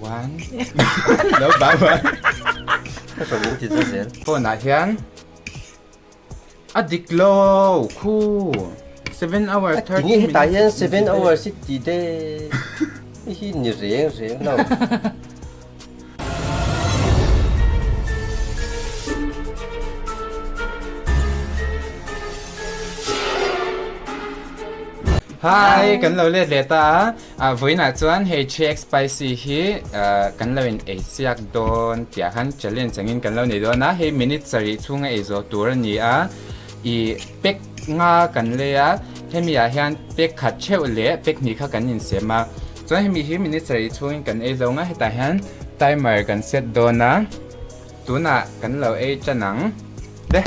One. Lo ba ba. Ka rawn in ti za zel. Phone ah hian a dik lo khu. 7 hours 30 Tinge minutes. hetah hian 7 hours i ti daih i hi ni reng reng lo. Hi, kan lo let leh ta a. Ah, vawiinah chuan hei 3x spicy hi kan lo in ei siak dawn tih ah khan challenge angin kan lo nei dawn a. Hei minute sarih chhunga ei zawh tur a ni a. I pack nga kan lei a, hemi ah hian pack khat theuh leh pack hnih kha kan insem a. Chuan hemi hi minute sarih chhungin kan ei zo nga hetah hian timer kan set dawn a tunah kan lo ei tan ang te.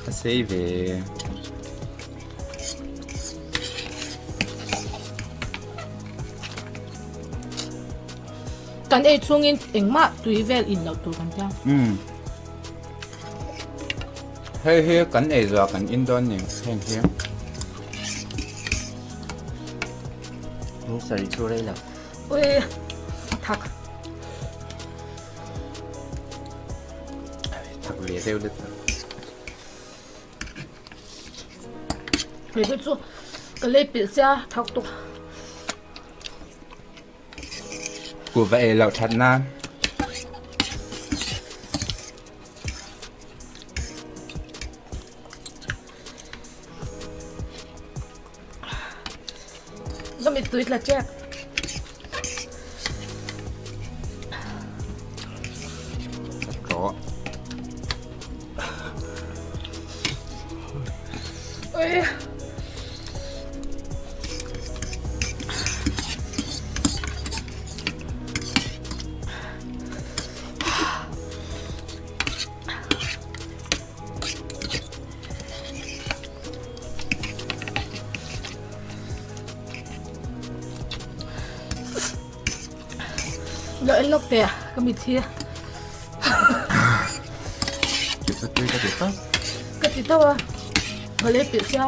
Ka sei ve. Kan ei chhungin engmah tui vel in loh tur kan tia. Umm. Hei hi kan ei zuah kan in dawn ni heng hi. Ni sarih chu rei lo. Ui thak. Thak ve deuh let ta. Hei hi chu ka lei pilh sia thak tuk. Kuhva ei loh that nan. Ka mittui tla tep. Tawh. Ui. Lo en lawk teh ka mit hi. Ka ti tawp. Ka ti tawp a. Ka lei pilh sia.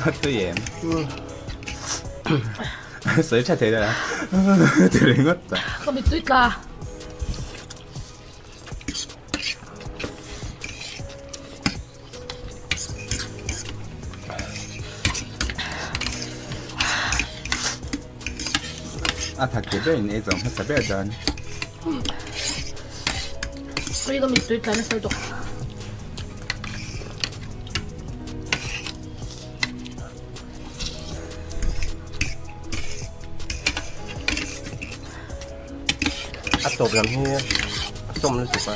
A tui em? Sawi tha thei deuh a. Ti ringawt ta. Ka mit tui tla. A thak te ber in ei zawng hmasa ber dawn. Ui ka mittui tla nasa lutuk. A tawp lam hi a sawm lutuk a.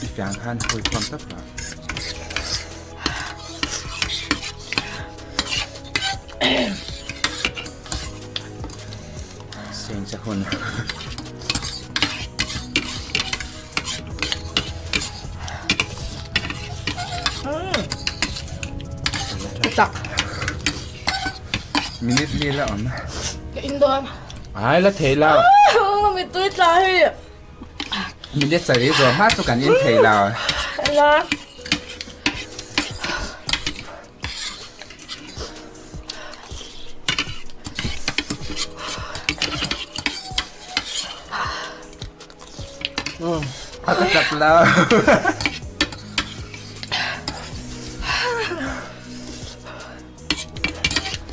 I fiang khan hawi khawm tawp lo. Seng cha hun. Tak. Minute li la awm. Ka in dawn. Ai la thei lo. Mittui tla hi. Minute sarih zawh hma chu kan in thei lo. La. A ka chak lo.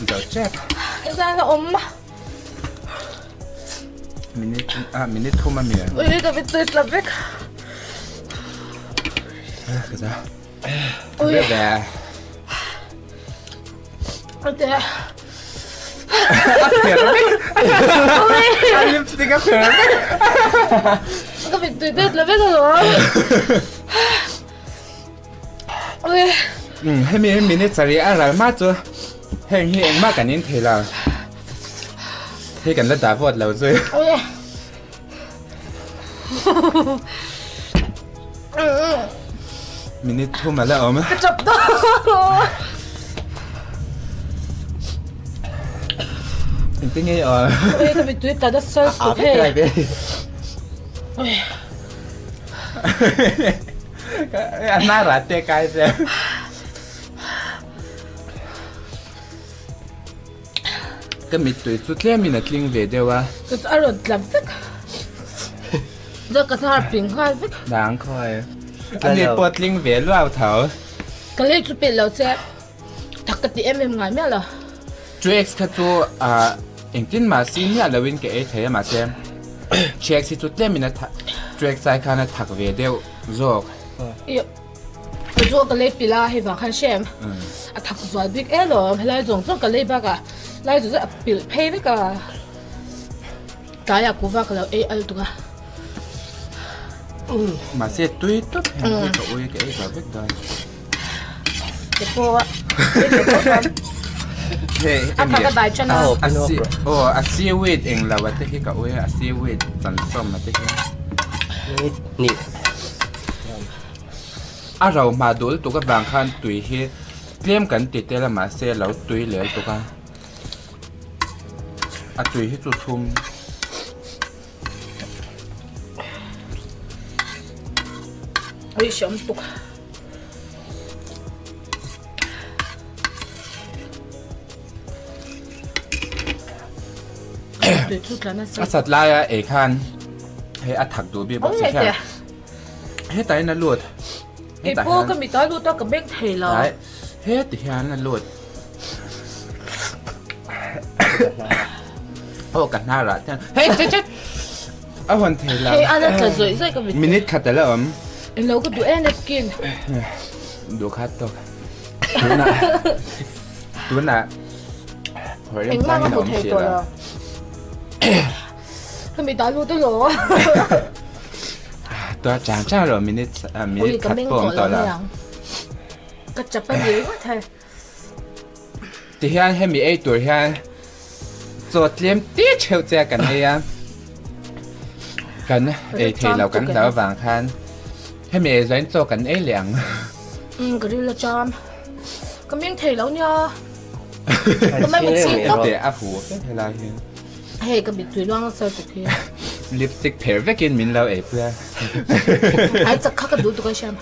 Zo chep. Zan a awm. Minute ah minute thum a mi. Ui ka mittui tla vek. Ka za. Ui. Ve ve. Ate. A pher vek. A lipstick a pher vek. Ka mittui te tla vek alawm. Ui. Hemi minute sarih a ral hma chu heng hi engmah kan in thei lo. Hei kan la dah vawt lo zui. Minute thum a la awm. Ka chap dawn. Engtin nge i awm? Ui ka mittui tla nasa lutuk hei. A hnar ah te kai zel. Ka mittui chu tlemin a tling ve deuh a. Ka chu a rawn tla vek. Chuan ka hnar ping nghal vek. Dang khawi. A ni pawh tling ve luau tho. Ka lei chu pelh lo che. Tak ka ti em em ngai miah lo. 2X kha chu engtin mah si miah loin ka ei thei a mahse 3X hi chu tlemin a 2X ai khan a thak ve deuh zawk. Ka chu ka lei pilh a hei vang khan hrem a thak zual bik em alawm helai zawng zawng ka lei bakah lai zawng zawng a pilh phei vek a tlaiah kuhva ka lo ei al tuk a. Mahse tui tawp hian hei ka ui ka ei zawh vek dawn. Ke pawh a Hei a phak a bai tan a. Aw a seaweed englo a te hi ka ui a seaweed chansawm a te hi. Ni. A ro hma duh lutuk avang khan tui hi tlem kan ti tel a mahse lo tui leh lutuk a a tui hi chu thlum. Ui hriam tuk. A sat laia ei khan hei a thak duh bik bawk si hian hetah hian a lut hetah hian ka mit a lut a ka beng thei lo heti hian a lut aw ka hnar ah hian hei che che a hawn thei lo hei a la tla zawih zawih ka mit minute khat a la awm englo ka duh e napkin duh khat tawk tunah tunah phawrh rem changin a awm hrih lo. Ka mit ah lut elaw. Tua chang chang rawh minute minute khat pawh awm tawh lo. Ka chap a ni ringawt hei. Tihian hemi ei tur hian chaw tlem ti theuh che kan ei a. Kan ei thei lo kan hlau avang khan hemi ei zawhin chaw kan ei leh ang. Umm ka ril a cham. Ka meng thei lo nia. Ka mai mit chhing tawp. A hu vek helai hian. Hei ka mittui luang nasa tuk hi. Lipstick pher vekin min lo ei pui a. Ai chak kha ka duh tuk a hriam.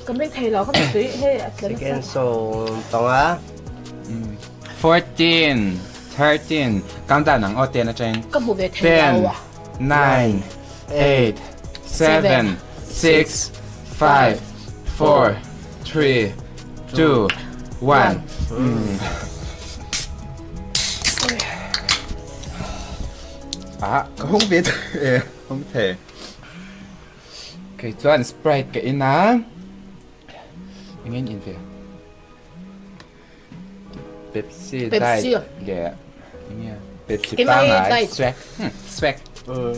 Ka meng thei lo ka mittui hei a tla nasa. Second sawm panga. 14 13 countdown ang aw ten atangin. Ka hmu ve thei lo a. 10 9 8 7 6 5 4 3 2 1 Ah, ka hung ve e, hung thei. Kei chuan Sprite ka in a. Engin in ve? Pepsi Diet le enge Pepsi pangai swag swag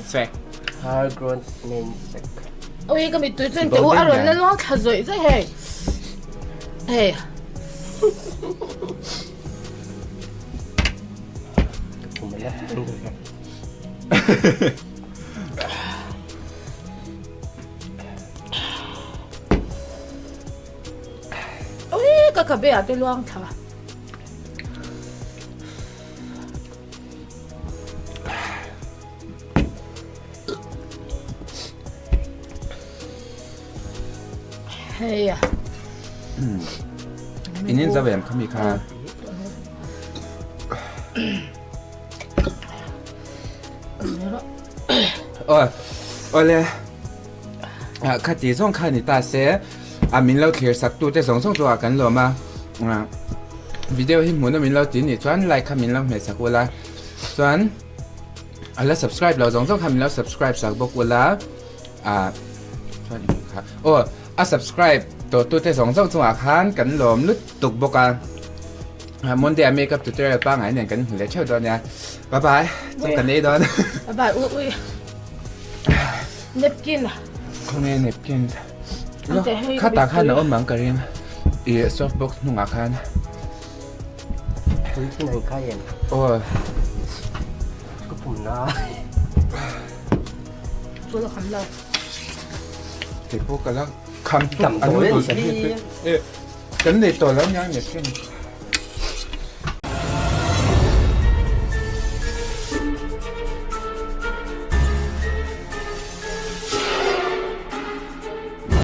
swag. Har grown men sek. Oi ka mittui chuan te u a rawn la luang thla zawih zawih hei. Hei. Oi ka khabe ah te luang thla. Hei a. In in zo em khami kha. Oi, ole. Khati zawng kha ni ta se a min lo thlir sak tu te zawng zawng chu ah kan lawm a. Video hi hmuhna min lo ti nih chuan like kha min lo hmeh sak ula. Chuan a la subscribe lo zawng zawng kha min lo subscribe sak bawk ula. Ah chuan eng kha aw a subscribe tawh tu te zawng zawng chungah khan kan lawm lutuk bawk a. Monday ah makeup tutorial pangngai nen kan hmu leh theuh dawn nia. Bye bye chu kan ei dawn. Bye bye ui ui. Napkin. Khawnge napkin. Khatah khan a awm ang ka ring. I soft box hnungah khan. Tui thin ang khai em? Aw. Ka pum na. Chu la kham lo. Kei pawh ka la kham tuk. An lu dul sa hi. Kan nei tawh lo nia napkin.